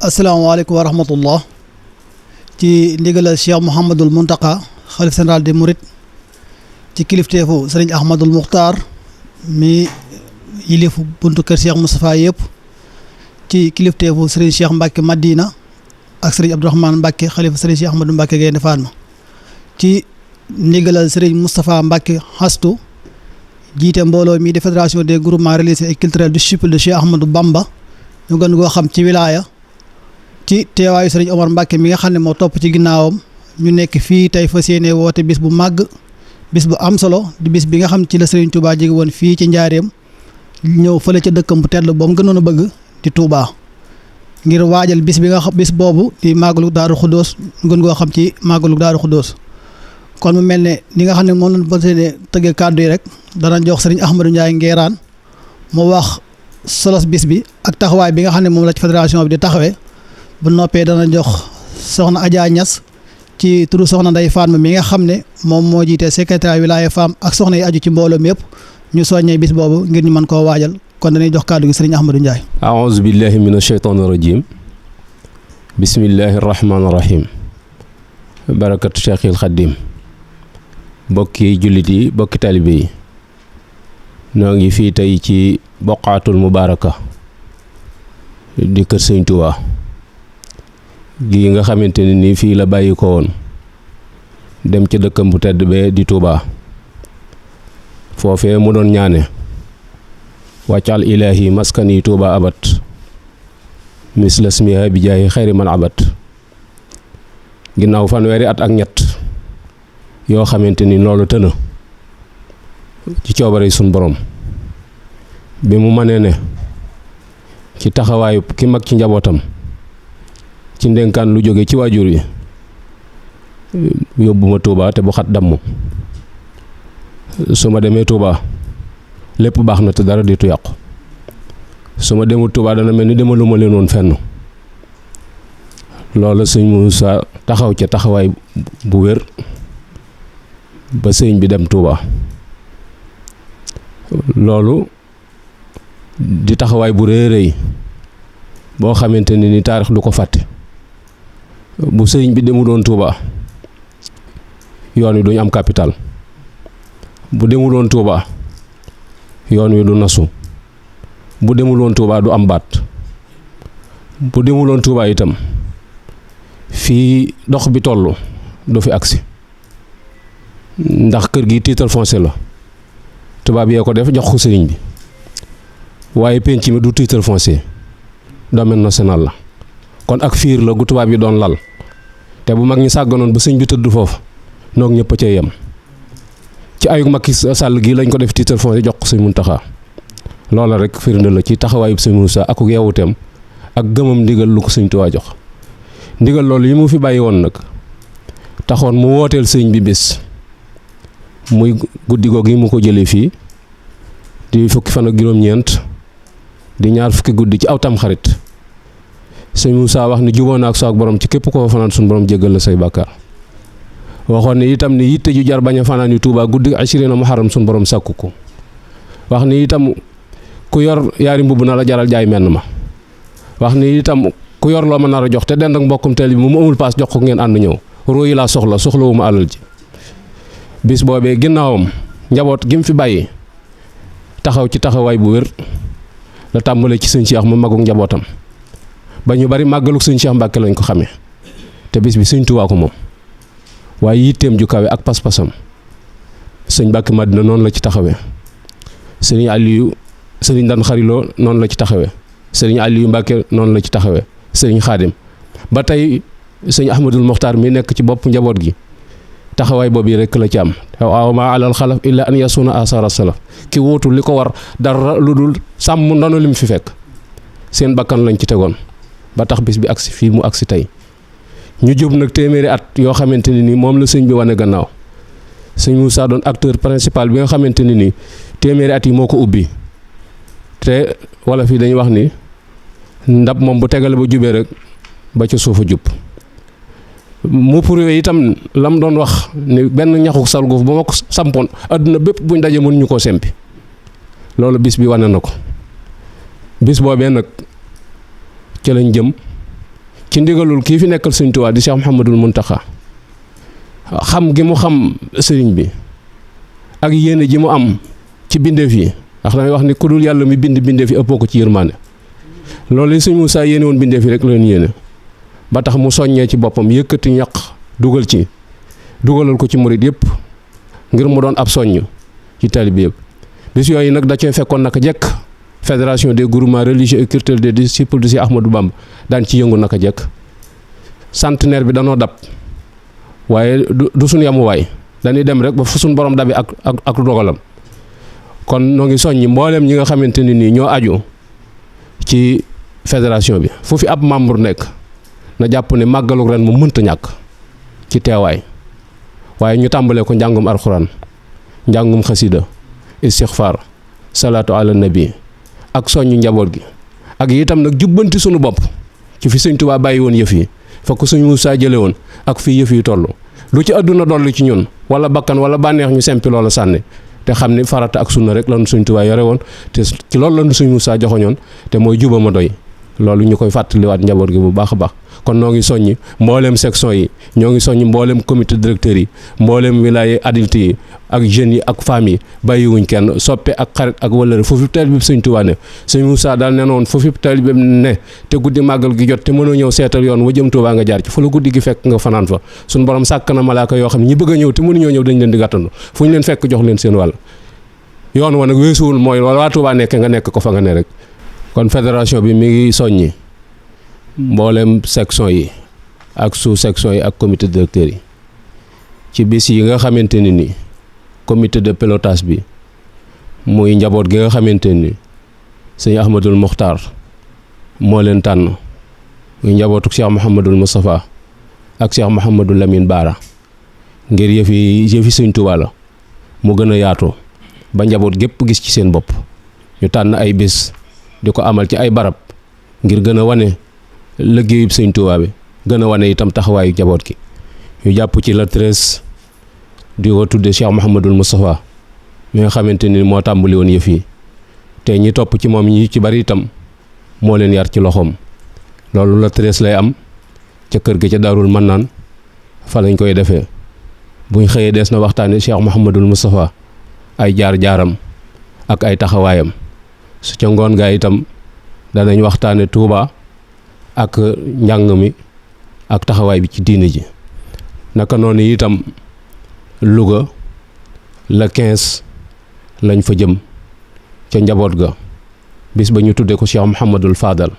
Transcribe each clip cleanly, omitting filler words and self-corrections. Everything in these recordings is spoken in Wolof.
asalaamaaleykum wa rahmatullah ci ndigalal Cheikh Mouhamadul Mountakha xalif général des Mourides ci kilifteefu sëriñ Ahmadul Muxtaar mi yilifu buntu kër Cheikh Moustapha yëpp ci kilifteefu sëriñ Cheikh Mbacke Madina ak sëriñ Abdourahmane Mbacke xalifa sëriñ Cheikh Ahmadou Mbacke Gaynde Fatma ci ndigalal sëriñ Moustapha Mbacke Hastu jiite mbooloo mi di fédération des groupements religieux et culturels du disciple de Cheikh Ahmadou Bamba ñu gën koo xam ci wilaya ci teewaayu sëriñ Omar Mbacke mi nga xam ne moo topp ci ginnaawam ñu nekk fii tey fas yéene woote bis bu màgg bis bu am solo di bis bi nga xam ci la sëriñ Touba jóge woon fii ci njaareem ñëw fële ca dëkkam bu tedd ba mu gënoon a bëgg di Touba ngir waajal bis bi nga xam bis boobu di màggalu Daaru Xuddoos ñu gën koo xam ci màggalu Daaru Xuddoos kon mu mel ne ni nga xam ne moom lañ fas yéene tëggee kàddu yi rek dana jox sëriñ Ahmadou Ndiaye Nguerane mu wax solos bis bi ak taxawaay bi nga xam ne moom la ci fédération bi di taxawee bu noppee dana jox soxna Adja Niass ci turu soxna Ndeye Fatma mi nga xam ne moom moo jiite secrétaire wilaya femme ak soxna yi aju ci mbooloo mi yëpp ñu soññee bis boobu ngir ñu mën koo waajal kon dañuy jox kàddu gi sëriñ Ahmadou Ndiaye. aouzu billahi mina shaytaani rajim bismillahi rahmaani rahim barakatu Cheikhil Khadim bokki jullit yi bokki talibe yi noo ngi fii tey ci boqaatul mubaaraka di kër sëñ Tuubaa gi nga xamante ne nii fii la bàyyi ko woon dem ca dëkkam bu tedd bee di Tuubaa foofee mu doon ñaane wàccal ilaahi maskani Tuubaa abat misla smiha bi jaayi xayri man abat ginnaaw fanweeri at ak ñett yoo xamante ni loolu tëna ci coobare suñ borom bi mu mënee ne ci taxawaayu ki mag ci njabootam ci ndénkaan lu jóge ci waajur yi yóbbuma Touba te bu xat damm su ma demee Touba lépp baax na te dara diitu yàqu su ma demul Touba dana mel ni demaluma leen woon fenn loolu sëñ Moussa taxaw ca taxawaay bu wér ba sëñ bi dem Touba loolu di taxawaay bu rëy rëy boo xamante ne ni taarix du ko fàtte bu sëñ bi demu doon Touba yoon wi duñ am capital bu demu doon Touba yoon wi du nasu bu demul woon Touba du am baat bu demul woon Touba itam fii dox bi toll du fi agsi ndax kër gi titre foncier la tubaab yee ko def jox ko sëriñ bi waaye penc mi du titre foncier domaine national la kon ak fiir la gu tubaab yi doon lal te bu mag ñi sàgganoon ba sëñ bi tëdd foofu noog ñëpp a cay yem ci ayug Macky Sall gi lañ ko def titre foncier jox ko sëñ Muntaxa loola rek firnde la ci taxawaayu sëñ Moussa ak yeewuteem ak gëmam ndigal lu ko sëñ Tuubaa jox ndigal loolu yi mu fi bàyyi woon nag taxoon mu wooteel sëñ bi bés muy guddi googu yi mu ko jëlee fii di fukki fan ak juróom-ñeent di ñaar fukki guddi ci aw tam xarit sëñ Moussa wax ni juboo na ak soo ak borom ci képp koo fanaan suñu borom jéggal la say bàkkaar waxoon ni itam ni yitte ju jar bañ a fanaan yu Tuubaa guddi asirina muharram suñu borom sàkku ko wax ni itam ku yor yaari mbubb na la jaral jaay menn ma wax ni itam ku yor loo ma nar a jox te dend ak mbokkum teel bi mu amul paas jox ko ngeen ànd ñëw roo yi laa soxlawuma alal ji bis boobee ginnaawam njaboot gi mu fi bàyyi taxaw ci taxawaay bu wér la tàmbale ci sëñ Cheikh mu maguk njabootam ba ñu bari màggaluk sëñ Cheikh Mbàkke lañ ko xamee te bis bi sëñ Tuubaa ko moom waaye yitteem ju kawe ak pas-pasam sëñ Mbàkke Madina noonu la ci taxawee sëriñ Aliou sëriñ Dan Xariloo noonu la ci taxawee sëriñ Aliou Mbàkke noonu la ci taxawee sëriñ Xaadim ba tey sëñ Ahmadul Moxtaar mi nekk ci bopp njaboot gi taxawaay boobu rek la ci am waaw maa alal xalaf illa an yasuna asara salaf ki wóotu li ko war dara lu dul sàmm ndono lim fi fekk seen bakkan lañ ci tegoon ba tax bis bi agsi fii mu agsi tey ñu jub nag téeméeri at yoo xamante ne nii moom la sëñ bi wane gannaaw sëñ Moussa doon acteur principal bi nga xamante ne nii téeméeri at yi moo ko ubbi te wala fii dañuy wax ni ndab moom bu tegale ba jubee rek ba ca suufa jub mu prouvé itam lam doon wax ni benn ñaxu salguuf ba ma ko sampoon àdduna bépp buñ daje mën ñu koo sempi loolu bis bi wane na ko bis boobee nag ci lañ jëm ci ndigalul kii fi nekkal sëñ Tuubaa di Cheikh Mouhamadul Mountakha xam gi mu xam sëriñ bi ak yéene ji mu am ci bindeef yi ndax damay wax ni ku dul yàlla mi bind bindeef yi ëppoo ko ci yërmaane loolu li sëñ Moussa yéene woon bindeef yi rek la leen yéene ba tax mu soññee ci boppam yëkkati ñaq dugalal ko ci murit yëpp ngir mu doon ab soññ ci taalibe yëpp bis yooyu nag da cee fekkoon naka jekk fédération des groupements religieux et culturels des disciples de Cheikh Ahmadou Bamba daan ci yëngu naka jekk centenaire bi danoo dab waaye du suñu yamuwaay dañuy dem rek ba fu suñu borom dabi ak dogalam kon noo ngi soññi mboolem ñi nga xamante ni nii ñoo aju ci fédération bi fu fi ab membre nekk na jàpp ne màggalu ren mu mënta ñàkk ci teewaay waaye ñu tàmbalee ko njàngum alxuraan njàngum xasida istixfaar salaatu ala nabi ak soññu njaboot gi ak itam nag jubbanti suñu bopp ci fi sëñ Tuubaa bàyyi woon yëf yi fa ko sëñ Muusaa jële woon ak fii yëf yi toll lu ci àdduna dolli ci ñun wala bakkan wala bànneex ñu sempi loola sànni te xam ni farata ak sunna rek lanu sëñ Tuubaa yore woon te ci loolu lanu sëñ Muusaa joxoñoon te mooy juba ma doy loolu ñu koy fàttaliwaat njaboot gi bu baax a baax kon noo ngi soññi mboolem section yi ñoo ngi soññi mboolem comité directeur yi mboolem wilaya adulte yi ak jeunes yi ak femmes yi bàyyiwuñ kenn soppe ak xarit ak wëllëre foofu taalibe bi sëñ Tuubaa ne sëñ Moussa daal nee noon foofu taalibe bi ne te guddi màggal gi jot te mënoo ñëw seetal yoon wa jëm Tuubaa nga jaar ci fu la guddi gi fekk nga fanaan fa suñ borom sàkk na malaaka yoo xam ne ñi bëgg a ñëw te mënuñoo ñëw dañ leen di gàttandu fu ñu leen fekk jox leen seen wàll yoon wa nag weesuwul mooy waa Tuubaa nekk nga nekk ko fa nga ne rek kon fédération bi mi ngi soññi mboolem section yi ak sous section yi ak comité directeur yi ci bis yi nga xamante ni comité de pilotage bi muy njaboot gi nga xamante ni sëñ Ahmadul Muxtaar moo leen tànn muy njabootu Cheikh Mouhamadul Moustapha ak Cheikh Mouhamadul Lamine Baara ngir yëfi sëñ Tuubaa la mu gën a yaatu ba njaboot gépp gis ci seen bopp ñu tànn ay bis di ko amal ci ay barab ngir gën a wane liggéeyub sëñ Tuubaa bi gën a wane itam taxawaayu njaboot gi ñu jàpp ci la 13 di ko tudde Cheikh Mouhamadul Moustapha mi nga xamante ni moo tàmbali woon yëf yi te ñi topp ci moom ñi ci bari itam moo leen yar ci loxoom loolu la 13 lay am ca kër gi ca Daarul Mannaan fa lañ koy defee buñ xëyee des na waxtaane Cheikh Mouhamadul Moustapha ay jaar-jaaram ak ay taxawaayam su ca ngoon gaa itam danañ waxtaane Touba ak njàng mi ak taxawaay bi ci diine ji naka noonu itam Louga la 15 lañ fa jëm ca njaboot ga bis ba ñu tuddee ko Cheikh Mouhamadul Fadal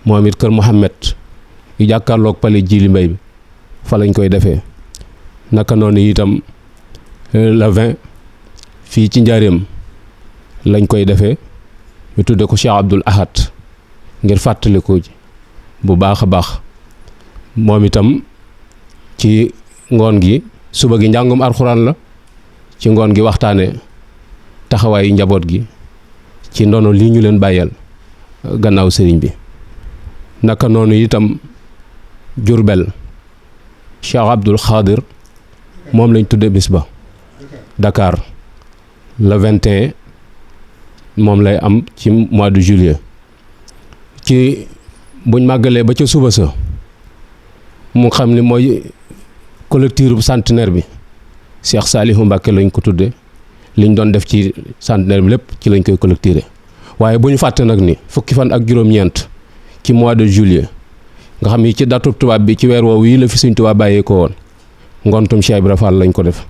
moom it kër Mouhamed yu jàkkaarloog pale Jili Mbay bi fa lañ koy defee naka noonu itam la 20 fii ci njaareem lañ koy defee ñu tuddee ko Cheikh Abdoul Ahad ngir fàttaliku ji bu baax a baax moom itam ci ngoon gi suba gi njàngum alxuraan la ci ngoon gi waxtaane taxawaayu njaboot gi ci ndono lii ñu leen bàyyeel gannaaw sëriñ bi naka noonu itam Jurbel Cheikh Abdoul Khadir moom lañ tudde bis ba Dakar le 21 moom lay am ci mois de juillet ci buñ màggalee ba ca suba sa mu xam ni mooy collectif centenaire bi Cheikh Saliou Mbacké lañ ko tudde liñ doon def ci centenaire bi lépp ci lañ koy collecté waaye bu ñu fàtte nag ni fukki fan ak juróom-ñeent ci mois de juillet nga xam ni ci datu tubaab bi ci weer woowu yi la fi Sëñ Tuubaa bàyyee ko woon ngontum Cheikh Ibra Fall lañ ko def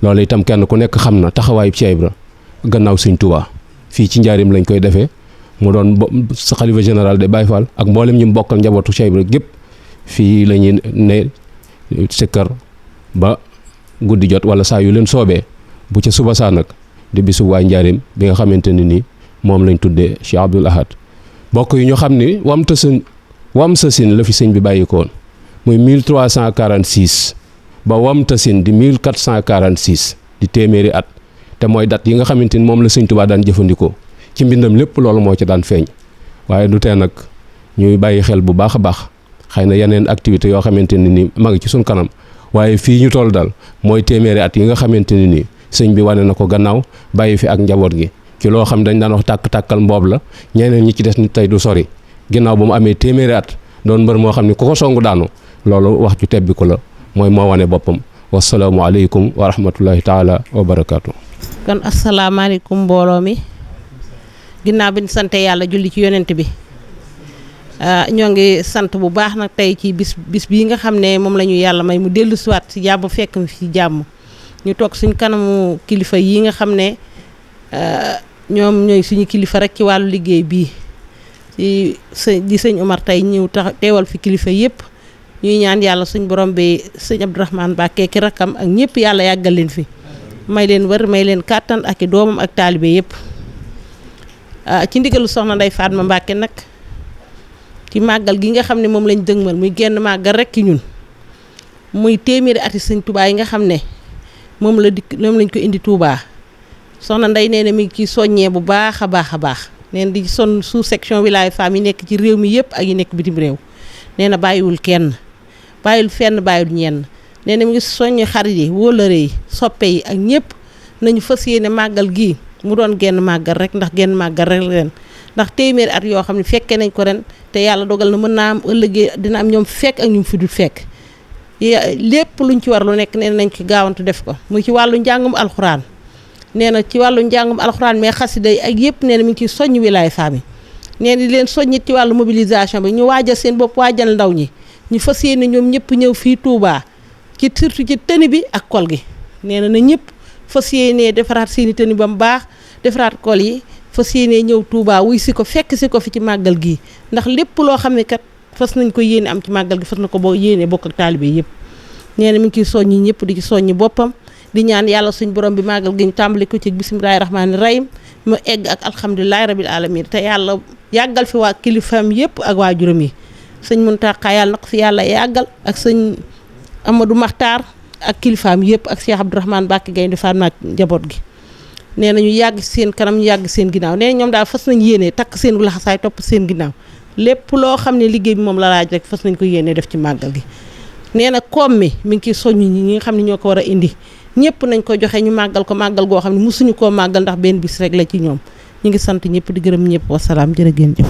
loolu itam kenn ku nekk xam na taxawaayu Cheikh Ibra gannaaw Sëñ Tuubaa fii ci njaarim lañ koy defee mu doon sa xalifa général de Baye Fall ak mboolem ñu bokkal njabootu Cheikh Ibra gépp fii la ñuy ne sikkar ba guddi jot wala saa yu leen soobee bu ca suba saa nag di bisu waay njaarim bi nga xamante ne ni moom lañ tuddee Cheikh Abdoul Ahad bokk yi ñu xam ni Wamtasin la fi sëñ bi bàyyi ko woon muy 1346 ba Wamtasin di 1446 di téeméeri at te mooy dat yi nga xamante ni moom la Sëñ Tuubaa daan jëfandikoo ci mbindam lépp loolu moo ci daan feeñ waaye du tee nag ñuy bàyyi xel bu baax a baax xëy na yeneen activité yoo xamante ne ni ma ngi ci suñ kanam waaye fii ñu toll daal mooy téeméeri at yi nga xamante ne ni sëñ bi wane na ko gannaaw bàyyi fi ak njaboot gi ci loo xam dañ daan wax tàkk-tàkkal mboob la ñeneen ñi ci des ni tey du sori ginnaaw ba mu amee téeméeri at doon mbër moo xam ne ku ko songu daanu loolu wax ju tebbi ko la mooy moo wane boppam. wasalaamu aleykum wa rahmatullahi taala wa barakaatu. kon asalaamaaleykum mbooloo mi ginnaaw bi ñu sante yàlla julli ci yonent bi ñoo ngi sant bu baax nag tey ci bis bii nga xam ne moom la ñu yàlla may mu dellu siwaat si jàmm fekk mi fi jàmm ñu toog suñ kanamu kilifa yi nga xam ne ñoom ñooy suñu kilifa rek ci wàllu liggéey bii di sëñ Omar tey ñëw teewal fi kilifa yëpp ñuy ñaan yàlla suñ borom bi sëñ Abdourahmane Mbacké ki rakkam ak ñëpp yàlla yàggal leen fi may leen wër may leen kàttan ak i doomam ak taalibe yëpp ci ndigalu soxna Ndeye Fatma Mbacké nag ci màggal gi nga xam ne moom lañ dëgmal muy genn màggal rek ci ñun muy téeméeri ati sëñ Touba yi nga xam ne moom lañ ko indi Touba soxna Ndeye nee na mi ngi ciy soññee bu baax a baax a baax neen di son sous section wilaya femme yi nekk ci réew mi yëpp ak yi nekk bitim réew nee na bàyyiwul kenn bàyyiwul fenn bàyyiwul ñenn nee na mi ngi soññ xarit yi wóolare yi soppe yi ak ñëpp nañu fas yéene màggal gii mu doon genn màggal rek ndax genn màggal rek ren ndax téeméeri at yoo xam ne fekkee nañ ko ren te yàlla dogal na mën naa am ëllëgee dina am ñoom fekk ak ñu fi dul fekk lépp luñ ci war lu nekk nee nañ ko gaawantu def ko muy ci wàllu njàngum alxuraan nee na ci wàllu njàngum alxuraan mais xasida yi ak yëpp nee na mi ngi ciy soññ wilaay femme yi nee na di leen soññit ci wàllu mobilisation bi ñu waajal seen bopp waajal ndaw ñi ñu fas yéene ñoom ñëpp ñëw fii Touba ci surtout ci tëni bi ak kol gi nee na ñëpp fas yéene defaraat seeni tëni ba mu baax defaraat kol yi fas yéene ñëw Touba wuy si ko fekk si ko fi ci màggal gii ndax lépp loo xam ne kat fas nañ ko yéene am ci màggal gi fas na ko boo yéene bokk ak taalibe yëpp nee na mi ngi ciy soññi ñëpp di ci soññi boppam di ñaan yàlla suñ borom bi màggal gi ñu tàmbali ko ci bismillaahi rahmaani rahim mu egg ak alhamdulilahi rabil alamin te yàlla yàggal fi waa kilifaam yëpp ak waa juróom yi sëñ Muntaxa yàlla na ko fi yàlla yàggal ak sëñ Amadou Makhtar ak kilifaam yëpp ak Cheikh Abdourahmane Mbacké Gaïndé Fatma ak njaboot gi nee na ñu yàgg seen kanam ñu yàgg seen ginnaaw nee na ñoom daal fas nañ yéene takk seen laxasaay topp seen ginnaaw lépp loo xam ne liggéey bi moom la laaj rek fas nañ ko yéene def ci màggal gi nee na koom mi ngi ciy soññ ñi nga xam ne ñoo ko war a indi ñëpp nañ ko joxe ñu màggal ko màggal goo xam ne mosuñu koo màggal ndax benn bis rek la ci ñoom ñu ngi sant ñëpp di gërëm ñëpp wasalaam jërë ngeen jëf